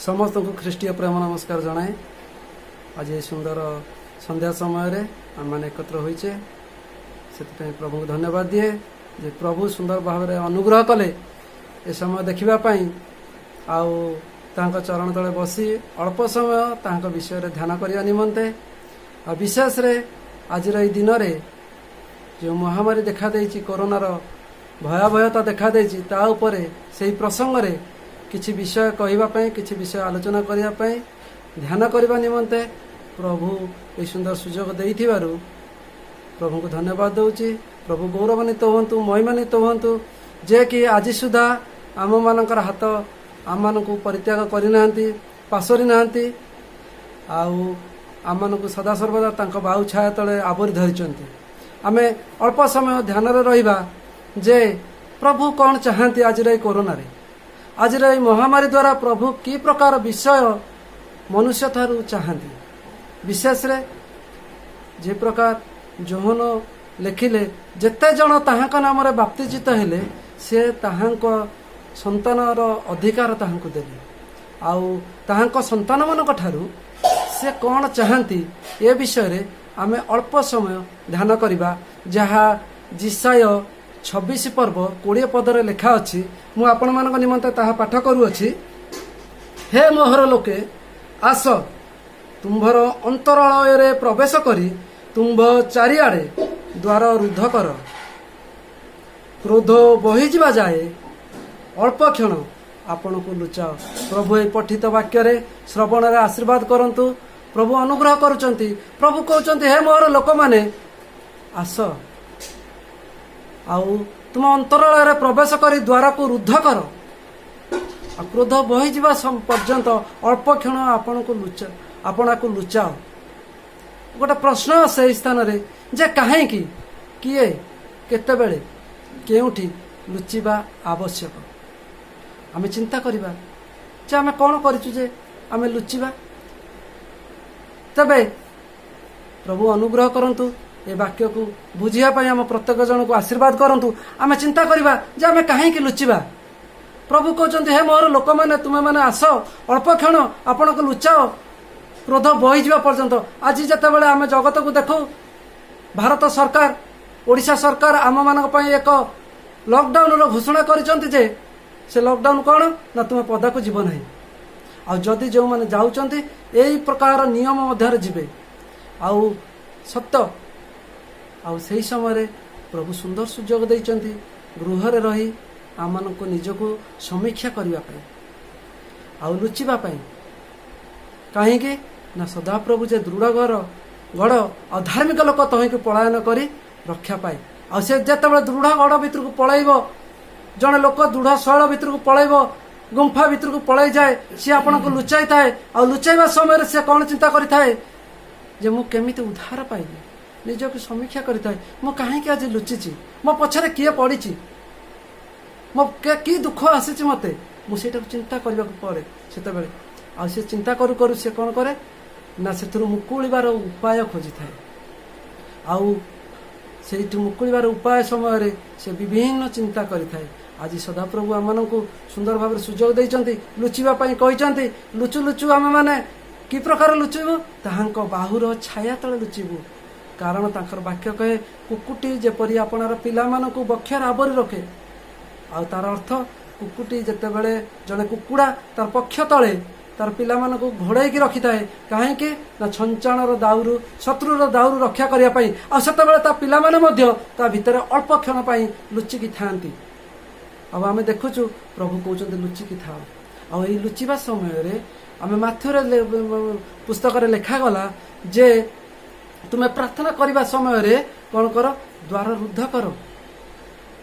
ସମସ୍ତଙ୍କୁ ଖ୍ରୀଷ୍ଟୀୟ ପ୍ରେମ ନମସ୍କାର ଜଣାଏ। ଆଜି ଏହି ସୁନ୍ଦର ସନ୍ଧ୍ୟା ସମୟରେ ଆମେମାନେ ଏକତ୍ର ହୋଇଛେ, ସେଥିପାଇଁ ପ୍ରଭୁଙ୍କୁ ଧନ୍ୟବାଦ ଦିଏ ଯେ ପ୍ରଭୁ ସୁନ୍ଦର ଭାବରେ ଅନୁଗ୍ରହ କଲେ ଏ ସମୟ ଦେଖିବା ପାଇଁ ଆଉ ତାଙ୍କ ଚରଣ ତଳେ ବସି ଅଳ୍ପ ସମୟ ତାଙ୍କ ବିଷୟରେ ଧ୍ୟାନ କରିବା ନିମନ୍ତେ। ଆଉ ବିଶେଷରେ ଆଜିର ଏଇ ଦିନରେ ଯେଉଁ ମହାମାରୀ ଦେଖାଦେଇଛି, କରୋନାର ଭୟାବହତା ଦେଖାଦେଇଛି, ତା ଉପରେ ସେହି ପ୍ରସଙ୍ଗରେ କିଛି ବିଷୟ କହିବା ପାଇଁ, କିଛି ବିଷୟ ଆଲୋଚନା କରିବା ପାଇଁ, ଧ୍ୟାନ କରିବା ନିମନ୍ତେ ପ୍ରଭୁ ଏହି ସୁନ୍ଦର ସୁଯୋଗ ଦେଇଥିବାରୁ ପ୍ରଭୁଙ୍କୁ ଧନ୍ୟବାଦ ଦେଉଛି। ପ୍ରଭୁ ଗୌରବାନ୍ୱିତ ହୁଅନ୍ତୁ, ମହିମାନ୍ୱିତ ହୁଅନ୍ତୁ ଯେ କି ଆଜି ସୁଦ୍ଧା ଆମମାନଙ୍କର ହାତ ଆମମାନଙ୍କୁ ପରିତ୍ୟାଗ କରିନାହାନ୍ତି, ପାଶୋରି ନାହାନ୍ତି ଆଉ ଆମମାନଙ୍କୁ ସଦାସର୍ବଦା ତାଙ୍କ ବାହୁ ଛାୟା ତଳେ ଆବୋରି ଧରିଛନ୍ତି। ଆମେ ଅଳ୍ପ ସମୟ ଧ୍ୟାନରେ ରହିବା ଯେ ପ୍ରଭୁ କ'ଣ ଚାହାନ୍ତି ଆଜିର ଏଇ କରୋନାରେ, ଆଜିର ଏଇ ମହାମାରୀ ଦ୍ୱାରା ପ୍ରଭୁ କି ପ୍ରକାର ବିଷୟ ମନୁଷ୍ୟ ଠାରୁ ଚାହାନ୍ତି। ବିଶେଷରେ ଯେ ପ୍ରକାର ଯୋହନ ଲେଖିଲେ, ଯେତେ ଜଣ ତାହାଙ୍କ ନାମରେ ବାପ୍ତିଜିତ ହେଲେ, ସେ ତାହାଙ୍କ ସନ୍ତାନର ଅଧିକାର ତାହାଙ୍କୁ ଦେଲେ। ଆଉ ତାହାଙ୍କ ସନ୍ତାନମାନଙ୍କ ଠାରୁ ସେ କ'ଣ ଚାହାନ୍ତି, ଏ ବିଷୟରେ ଆମେ ଅଳ୍ପ ସମୟ ଧ୍ୟାନ କରିବା, ଯାହା ଯିଶାଇୟ 26 ପର୍ବ 20 ପଦରେ ଲେଖା ଅଛି। ମୁଁ ଆପଣମାନଙ୍କ ନିମନ୍ତେ ତାହା ପାଠ କରୁଅଛି। ହେ ମୋହର ଲୋକେ, ଆସ, ତୁମ୍ଭର ଅନ୍ତରାଳୟରେ ପ୍ରବେଶ କରି ତୁମ୍ଭ ଚାରିଆଡ଼େ ଦ୍ୱାର ରୁଦ୍ଧ କର। କ୍ରୋଧ ବହିଯିବା ଯାଏ ଅଳ୍ପ କ୍ଷଣ ଆପଣଙ୍କୁ ଲୁଚାଅ। ପ୍ରଭୁ ଏହି ପଠିତ ବାକ୍ୟରେ ଶ୍ରବଣରେ ଆଶୀର୍ବାଦ କରନ୍ତୁ। ପ୍ରଭୁ ଅନୁଗ୍ରହ କରୁଛନ୍ତି। ପ୍ରଭୁ କହୁଛନ୍ତି, ହେ ମୋର ଲୋକମାନେ, ଆସ ଆଉ ତୁମ ଅନ୍ତରାଳୟରେ ପ୍ରବେଶ କରି ଦ୍ୱାରକୁ ରୁଦ୍ଧ କର ଆଉ କ୍ରୋଧ ବହିଯିବା ପର୍ଯ୍ୟନ୍ତ ଅଳ୍ପ କ୍ଷଣ ଆପଣଙ୍କୁ ଲୁଚା ଆପଣାକୁ ଲୁଚାଅ। ଗୋଟେ ପ୍ରଶ୍ନ ସେଇ ସ୍ଥାନରେ ଯେ କାହିଁକି, କିଏ, କେତେବେଳେ, କେଉଁଠି ଲୁଚିବା ଆବଶ୍ୟକ? ଆମେ ଚିନ୍ତା କରିବା ଯେ ଆମେ କ'ଣ କରିଛୁ ଯେ ଆମେ ଲୁଚିବା? ତେବେ ପ୍ରଭୁ ଅନୁଗ୍ରହ କରନ୍ତୁ, ଏ ବାକ୍ୟକୁ ବୁଝିବା ପାଇଁ ଆମ ପ୍ରତ୍ୟେକ ଜଣକୁ ଆଶୀର୍ବାଦ କରନ୍ତୁ। ଆମେ ଚିନ୍ତା କରିବା ଯେ ଆମେ କାହିଁକି ଲୁଚିବା? ପ୍ରଭୁ କହୁଛନ୍ତି, ହେ ମୋର ଲୋକମାନେ, ତୁମେମାନେ ଆସ, ଅଳ୍ପ କ୍ଷଣ ଆପଣଙ୍କୁ ଲୁଚାଅ କ୍ରୋଧ ବହିଯିବା ପର୍ଯ୍ୟନ୍ତ। ଆଜି ଯେତେବେଳେ ଆମେ ଜଗତକୁ ଦେଖୁ, ଭାରତ ସରକାର, ଓଡ଼ିଶା ସରକାର ଆମମାନଙ୍କ ପାଇଁ ଏକ ଲକଡାଉନର ଘୋଷଣା କରିଛନ୍ତି ଯେ ସେ ଲକଡାଉନ କ'ଣ ନା ତୁମେ ପଦାକୁ ଯିବ ନାହିଁ ଆଉ ଯଦି ଯେଉଁମାନେ ଯାଉଛନ୍ତି, ଏଇ ପ୍ରକାର ନିୟମ ମଧ୍ୟରେ ଯିବେ। ଆଉ ସତ୍ୟ ଆଉ ସେହି ସମୟରେ ପ୍ରଭୁ ସୁନ୍ଦର ସୁଯୋଗ ଦେଇଛନ୍ତି ଗୃହରେ ରହି ଆମମାନଙ୍କୁ ନିଜକୁ ସମୀକ୍ଷା କରିବା ପାଇଁ ଆଉ ଲୁଚିବା ପାଇଁ। କାହିଁକି ନା ସଦାପ୍ରଭୁ ଯେ ଦୃଢ଼ ଘର ଗଡ଼ ଆଉ ଧାର୍ମିକ ଲୋକ ତହିଁକୁ ପଳାୟନ କରି ରକ୍ଷା ପାଏ। ଆଉ ସେ ଯେତେବେଳେ ଦୃଢ଼ ଗଡ଼ ଭିତରକୁ ପଳାଇବ, ଜଣେ ଲୋକ ଦୃଢ଼ ଶୈଳ ଭିତରକୁ ପଳାଇବ, ଗୁମ୍ଫା ଭିତରକୁ ପଳାଇ ଯାଏ, ସିଏ ଆପଣଙ୍କୁ ଲୁଚାଇଥାଏ। ଆଉ ଲୁଚାଇବା ସମୟରେ ସେ କ'ଣ ଚିନ୍ତା କରିଥାଏ ଯେ ମୁଁ କେମିତି ଉଦ୍ଧାର ପାଇବି? ନିଜକୁ ସମୀକ୍ଷା କରିଥାଏ, ମୁଁ କାହିଁକି ଆଜି ଲୁଚିଛି? ମୋ ପଛରେ କିଏ ପଡ଼ିଛି? ମୋ କି ଦୁଃଖ ଆସିଛି ମତେ? ମୁଁ ସେଇଟାକୁ ଚିନ୍ତା କରିବାକୁ ପଡ଼େ ସେତେବେଳେ। ଆଉ ସେ ଚିନ୍ତା କରୁ କରୁ ସେ କ'ଣ କରେ ନା ସେଥିରୁ ମୁକୁଳିବାର ଉପାୟ ଖୋଜିଥାଏ। ଆଉ ସେଇଠୁ ମୁକୁଳିବାର ଉପାୟ ସମୟରେ ସେ ବିଭିନ୍ନ ଚିନ୍ତା କରିଥାଏ। ଆଜି ସଦାପ୍ରଭୁ ଆମମାନଙ୍କୁ ସୁନ୍ଦର ଭାବରେ ସୁଯୋଗ ଦେଇଛନ୍ତି, ଲୁଚିବା ପାଇଁ କହିଛନ୍ତି। ଲୁଚୁ ଲୁଚୁ ଆମେମାନେ କି ପ୍ରକାର ଲୁଚିବୁ? ତାହାଙ୍କ ବାହୁର ଛାୟା ତଳେ ଲୁଚିବୁ। କାରଣ ତାଙ୍କର ବାକ୍ୟ କହେ, କୁକୁଟି ଯେପରି ଆପଣାର ପିଲାମାନଙ୍କୁ ବକ୍ଷରେ ଆବରି ରଖେ। ଆଉ ତାର ଅର୍ଥ, କୁକୁଟି ଯେତେବେଳେ ଜଣେ କୁକୁଡ଼ା ତାର ପକ୍ଷ ତଳେ ତାର ପିଲାମାନଙ୍କୁ ଘୋଡ଼େଇକି ରଖିଥାଏ, କାହିଁକି ନା ଛଞ୍ଚାଣର ଦାଉରୁ, ଶତ୍ରୁର ଦାଉରୁ ରକ୍ଷା କରିବା ପାଇଁ। ଆଉ ସେତେବେଳେ ତା ପିଲାମାନେ ମଧ୍ୟ ତା ଭିତରେ ଅଳ୍ପ କ୍ଷଣ ପାଇଁ ଲୁଚିକି ଥାଆନ୍ତି। ଆଉ ଆମେ ଦେଖୁଛୁ, ପ୍ରଭୁ କହୁଛନ୍ତି, ଲୁଚିକି ଥାଅ। ଆଉ ଏଇ ଲୁଚିବା ସମୟରେ ଆମେ ମାଥ୍ୟୁରେ ପୁସ୍ତକରେ ଲେଖାଗଲା ଯେ ତୁମେ ପ୍ରାର୍ଥନା କରିବା ସମୟରେ କ'ଣ କର? ଦ୍ୱାର ରୁଦ୍ଧ କର।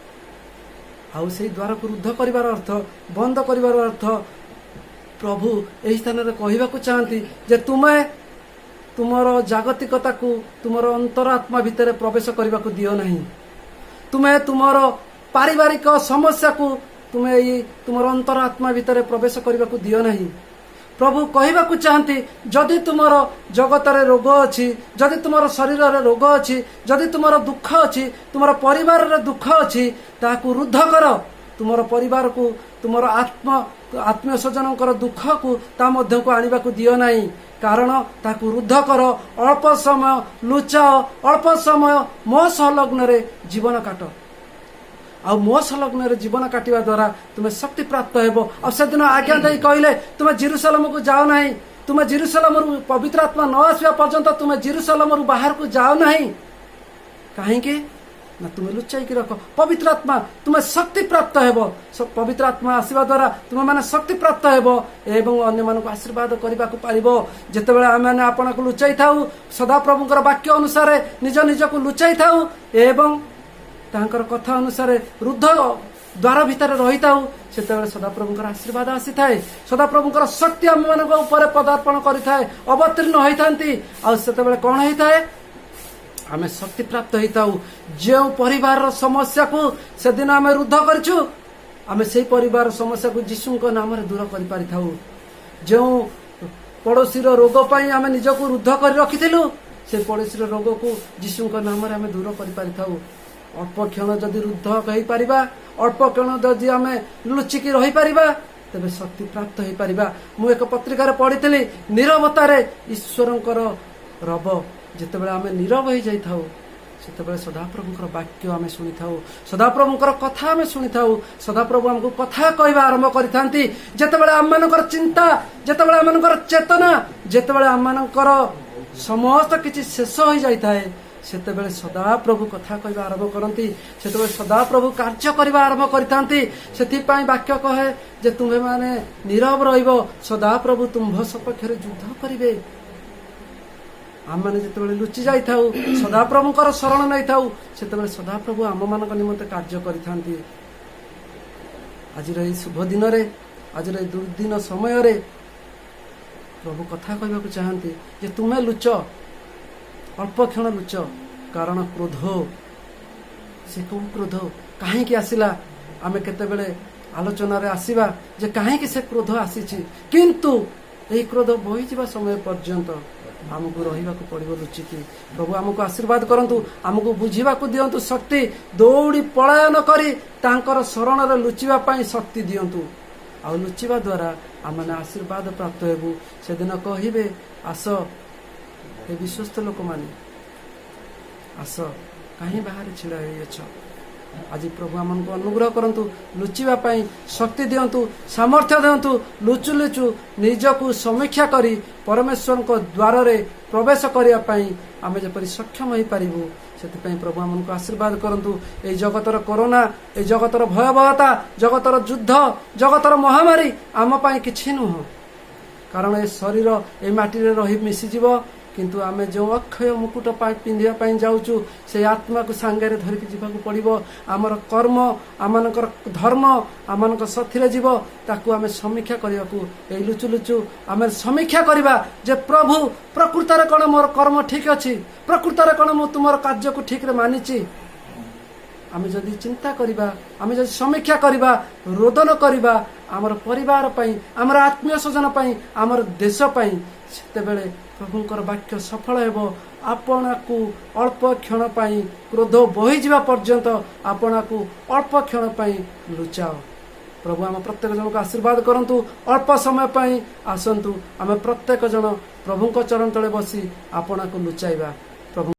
ଆଉ ସେଇ ଦ୍ୱାରକୁ ରୁଦ୍ଧ କରିବାର ଅର୍ଥ, ବନ୍ଦ କରିବାର ଅର୍ଥ, ପ୍ରଭୁ ଏହି ସ୍ଥାନରେ କହିବାକୁ ଚାହାନ୍ତି ଯେ ତୁମେ ତୁମର ଜାଗତିକତାକୁ ତୁମର ଅନ୍ତରାତ୍ମା ଭିତରେ ପ୍ରବେଶ କରିବାକୁ ଦିଅ ନାହିଁ। ତୁମେ ତୁମର ପାରିବାରିକ ସମସ୍ୟାକୁ ତୁମେ ଏଇ ତୁମର ଅନ୍ତରାତ୍ମା ଭିତରେ ପ୍ରବେଶ କରିବାକୁ ଦିଅ ନାହିଁ। ପ୍ରଭୁ କହିବାକୁ ଚାହାନ୍ତି, ଯଦି ତୁମର ଜଗତରେ ରୋଗ ଅଛି, ଯଦି ତୁମର ଶରୀରରେ ରୋଗ ଅଛି, ଯଦି ତୁମର ଦୁଃଖ ଅଛି, ତୁମର ପରିବାରରେ ଦୁଃଖ ଅଛି, ତାହାକୁ ରୁଦ୍ଧ କର। ତୁମର ତୁମର ପରିବାରକୁ, ତୁମର ଆତ୍ମୀୟ ସ୍ୱଜନଙ୍କର ଦୁଃଖକୁ ତା ମଧ୍ୟକୁ ଆଣିବାକୁ ଦିଅ ନାହିଁ। କାରଣ ତାକୁ ରୁଦ୍ଧ କର, ଅଳ୍ପ ସମୟ ଲୁଚାଅ, ଅଳ୍ପ ସମୟ ମୋ ସଂଲଗ୍ନରେ ଜୀବନ କାଟ। ଆଉ ମୋ ସଂଲଗ୍ନରେ ଜୀବନ କାଟିବା ଦ୍ୱାରା ତୁମେ ଶକ୍ତି ପ୍ରାପ୍ତ ହେବ। ଆଉ ସେଦିନ ଆଜ୍ଞା ଦେଇ କହିଲେ, ତୁମେ ଜିରୁସାଲମକୁ ଯାଅ ନାହିଁ। ତୁମେ ଜିରୁସାଲମରୁ ପବିତ୍ର ଆତ୍ମା ନ ଆସିବା ପର୍ଯ୍ୟନ୍ତ ତୁମେ ଜିରୁସାଲମରୁ ବାହାରକୁ ଯାଅ ନାହିଁ। କାହିଁକି ନା ତୁମେ ଲୁଚାଇକି ରଖ ପବିତ୍ର ଆତ୍ମା, ତୁମେ ଶକ୍ତି ପ୍ରାପ୍ତ ହେବ। ପବିତ୍ର ଆତ୍ମା ଆସିବା ଦ୍ୱାରା ତୁମେମାନେ ଶକ୍ତି ପ୍ରାପ୍ତ ହେବ ଏବଂ ଅନ୍ୟମାନଙ୍କୁ ଆଶୀର୍ବାଦ କରିବାକୁ ପାରିବ। ଯେତେବେଳେ ଆମେମାନେ ଆପଣଙ୍କୁ ଲୁଚାଇ ଥାଉ, ସଦାପ୍ରଭୁଙ୍କର ବାକ୍ୟ ଅନୁସାରେ ନିଜ ନିଜକୁ ଲୁଚାଇ ଥାଉ ଏବଂ ତାଙ୍କର କଥା ଅନୁସାରେ ରୁଦ୍ଧ ଦ୍ୱାର ଭିତରେ ରହିଥାଉ, ସେତେବେଳେ ସଦାପ୍ରଭୁଙ୍କର ଆଶୀର୍ବାଦ ଆସିଥାଏ। ସଦାପ୍ରଭୁଙ୍କର ଶକ୍ତି ଆମମାନଙ୍କ ଉପରେ ପଦାର୍ପଣ କରିଥାଏ, ଅବତୀର୍ଣ୍ଣ ହୋଇଥାନ୍ତି। ଆଉ ସେତେବେଳେ କଣ ହେଇଥାଏ? ଆମେ ଶକ୍ତି ପ୍ରାପ୍ତ ହେଇଥାଉ। ଯେଉଁ ପରିବାରର ସମସ୍ୟାକୁ ସେଦିନ ଆମେ ରୁଦ୍ଧ କରିଛୁ, ଆମେ ସେଇ ପରିବାର ସମସ୍ୟାକୁ ଯୀଶୁଙ୍କ ନାମରେ ଦୂର କରିପାରିଥାଉ। ଯେଉଁ ପଡ଼ୋଶୀର ରୋଗ ପାଇଁ ଆମେ ନିଜକୁ ରୁଦ୍ଧ କରି ରଖିଥିଲୁ, ସେ ପଡ଼ୋଶୀର ରୋଗକୁ ଯୀଶୁଙ୍କ ନାମରେ ଆମେ ଦୂର କରିପାରିଥାଉ। ଅଳ୍ପ କ୍ଷଣ ଯଦି ରୁଦ୍ଧ ହେଇପାରିବା, ଅଳ୍ପ କ୍ଷଣ ଯଦି ଆମେ ଲୁଚିକି ରହିପାରିବା, ତେବେ ଶକ୍ତି ପ୍ରାପ୍ତ ହେଇପାରିବା। ମୁଁ ଏକ ପତ୍ରିକାରେ ପଢିଥିଲି, ନିରବତାରେ ଈଶ୍ୱରଙ୍କର ରବ। ଯେତେବେଳେ ଆମେ ନିରବ ହେଇଯାଇଥାଉ, ସେତେବେଳେ ସଦାପ୍ରଭୁଙ୍କର ବାକ୍ୟ ଆମେ ଶୁଣିଥାଉ, ସଦାପ୍ରଭୁଙ୍କର କଥା ଆମେ ଶୁଣିଥାଉ। ସଦାପ୍ରଭୁ ଆମକୁ କଥା କହିବା ଆରମ୍ଭ କରିଥାନ୍ତି। ଯେତେବେଳେ ଆମମାନଙ୍କର ଚିନ୍ତା, ଯେତେବେଳେ ଆମମାନଙ୍କର ଚେତନା, ଯେତେବେଳେ ଆମମାନଙ୍କର ସମସ୍ତ କିଛି ଶେଷ ହୋଇଯାଇଥାଏ, ସେତେବେଳେ ସଦାପ୍ରଭୁ କଥା କହିବା ଆରମ୍ଭ କରନ୍ତି। ସେତେବେଳେ ସଦାପ୍ରଭୁ କାର୍ଯ୍ୟ କରିବା ଆରମ୍ଭ କରିଥାନ୍ତି। ସେଥିପାଇଁ ବାକ୍ୟ କହେ ଯେ ତୁମେମାନେ ନିରବ ରହିବ, ସଦାପ୍ରଭୁ ତୁମ୍ଭ ସପକ୍ଷରେ ଯୁଦ୍ଧ କରିବେ। ଆମମାନେ ଯେତେବେଳେ ଲୁଚି ଯାଇଥାଉ, ସଦାପ୍ରଭୁଙ୍କର ଶରଣ ନେଇଥାଉ, ସେତେବେଳେ ସଦାପ୍ରଭୁ ଆମମାନଙ୍କ ନିମନ୍ତେ କାର୍ଯ୍ୟ କରିଥାନ୍ତି। ଆଜିର ଏଇ ଶୁଭ ଦିନରେ, ଆଜିର ଏଇ ଦୁର୍ଦିନ ସମୟରେ ପ୍ରଭୁ କଥା କହିବାକୁ ଚାହାନ୍ତି ଯେ ତୁମେ ଲୁଚ, ଅଳ୍ପ କ୍ଷଣ ଲୁଚ। କାରଣ କ୍ରୋଧ, ସେ କେଉଁ କ୍ରୋଧ କାହିଁକି ଆସିଲା, ଆମେ କେତେବେଳେ ଆଲୋଚନାରେ ଆସିବା ଯେ କାହିଁକି ସେ କ୍ରୋଧ ଆସିଛି। କିନ୍ତୁ ଏହି କ୍ରୋଧ ବହିଯିବା ସମୟ ପର୍ଯ୍ୟନ୍ତ ଆମକୁ ରହିବାକୁ ପଡ଼ିବ ଲୁଚିକି। ପ୍ରଭୁ ଆମକୁ ଆଶୀର୍ବାଦ କରନ୍ତୁ, ଆମକୁ ବୁଝିବାକୁ ଦିଅନ୍ତୁ ଶକ୍ତି, ଦୌଡ଼ି ପଳାୟନ କରି ତାଙ୍କର ଶରଣରେ ଲୁଚିବା ପାଇଁ ଶକ୍ତି ଦିଅନ୍ତୁ। ଆଉ ଲୁଚିବା ଦ୍ୱାରା ଆମମାନେ ଆଶୀର୍ବାଦ ପ୍ରାପ୍ତ ହେବୁ। ସେଦିନ କହିବେ, ଆସ ହେ ବିଶ୍ୱସ୍ତ ଲୋକମାନେ, ଆସ, କାହିଁ ବାହାରେ ଛିଡ଼ା ହେଇଅଛ? ଆଜି ପ୍ରଭୁ ଆମମାନଙ୍କୁ ଅନୁଗ୍ରହ କରନ୍ତୁ, ଲୁଚିବା ପାଇଁ ଶକ୍ତି ଦିଅନ୍ତୁ, ସାମର୍ଥ୍ୟ ଦିଅନ୍ତୁ। ଲୁଚୁ ଲୁଚୁ ନିଜକୁ ସମୀକ୍ଷା କରି ପରମେଶ୍ୱରଙ୍କ ଦ୍ୱାରରେ ପ୍ରବେଶ କରିବା ପାଇଁ ଆମେ ଯେପରି ସକ୍ଷମ ହେଇପାରିବୁ, ସେଥିପାଇଁ ପ୍ରଭୁ ଆମମାନଙ୍କୁ ଆଶୀର୍ବାଦ କରନ୍ତୁ। ଏଇ ଜଗତର କରୋନା, ଏଇ ଜଗତର ଭୟାବହତା, ଜଗତର ଯୁଦ୍ଧ, ଜଗତର ମହାମାରୀ ଆମ ପାଇଁ କିଛି ନୁହଁ। କାରଣ ଏ ଶରୀର ଏ ମାଟିରେ ରହି ମିଶିଯିବ, କିନ୍ତୁ ଆମେ ଯେଉଁ ଅକ୍ଷୟ ମୁକୁଟ ପାଇଁ ପିନ୍ଧିବା ପାଇଁ ଯାଉଛୁ, ସେଇ ଆତ୍ମାକୁ ସାଙ୍ଗରେ ଧରିକି ଯିବାକୁ ପଡ଼ିବ। ଆମର କର୍ମ, ଆମମାନଙ୍କର ଧର୍ମ ଆମମାନଙ୍କ ସାଥିରେ ଯିବ। ତାକୁ ଆମେ ସମୀକ୍ଷା କରିବାକୁ ଏଇ ଲୁଚୁ ଲୁଚୁ ଆମେ ସମୀକ୍ଷା କରିବା ଯେ ପ୍ରଭୁ, ପ୍ରକୃତରେ କ'ଣ ମୋର କର୍ମ ଠିକ ଅଛି? ପ୍ରକୃତରେ କ'ଣ ମୁଁ ତୁମର କାର୍ଯ୍ୟକୁ ଠିକରେ ମାନିଛି? ଆମେ ଯଦି ଚିନ୍ତା କରିବା, ଆମେ ଯଦି ସମୀକ୍ଷା କରିବା, ରୋଦନ କରିବା ଆମର ପରିବାର ପାଇଁ, ଆମର ଆତ୍ମୀୟ ସ୍ୱଜନ ପାଇଁ, ଆମର ଦେଶ ପାଇଁ, ସେତେବେଳେ ପ୍ରଭୁଙ୍କର ବାକ୍ୟ ସଫଳ ହେବ। ଆପଣକୁ ଅଳ୍ପ କ୍ଷଣ ପାଇଁ, କ୍ରୋଧ ବହିଯିବା ପର୍ଯ୍ୟନ୍ତ ଆପଣକୁ ଅଳ୍ପ କ୍ଷଣ ପାଇଁ ଲୁଚାଅ। ପ୍ରଭୁ ଆମ ପ୍ରତ୍ୟେକ ଜଣକୁ ଆଶୀର୍ବାଦ କରନ୍ତୁ। ଅଳ୍ପ ସମୟ ପାଇଁ ଆସନ୍ତୁ, ଆମେ ପ୍ରତ୍ୟେକ ଜଣ ପ୍ରଭୁଙ୍କ ଚରଣ ତଳେ ବସି ଆପଣକୁ ଲୁଚାଇବା।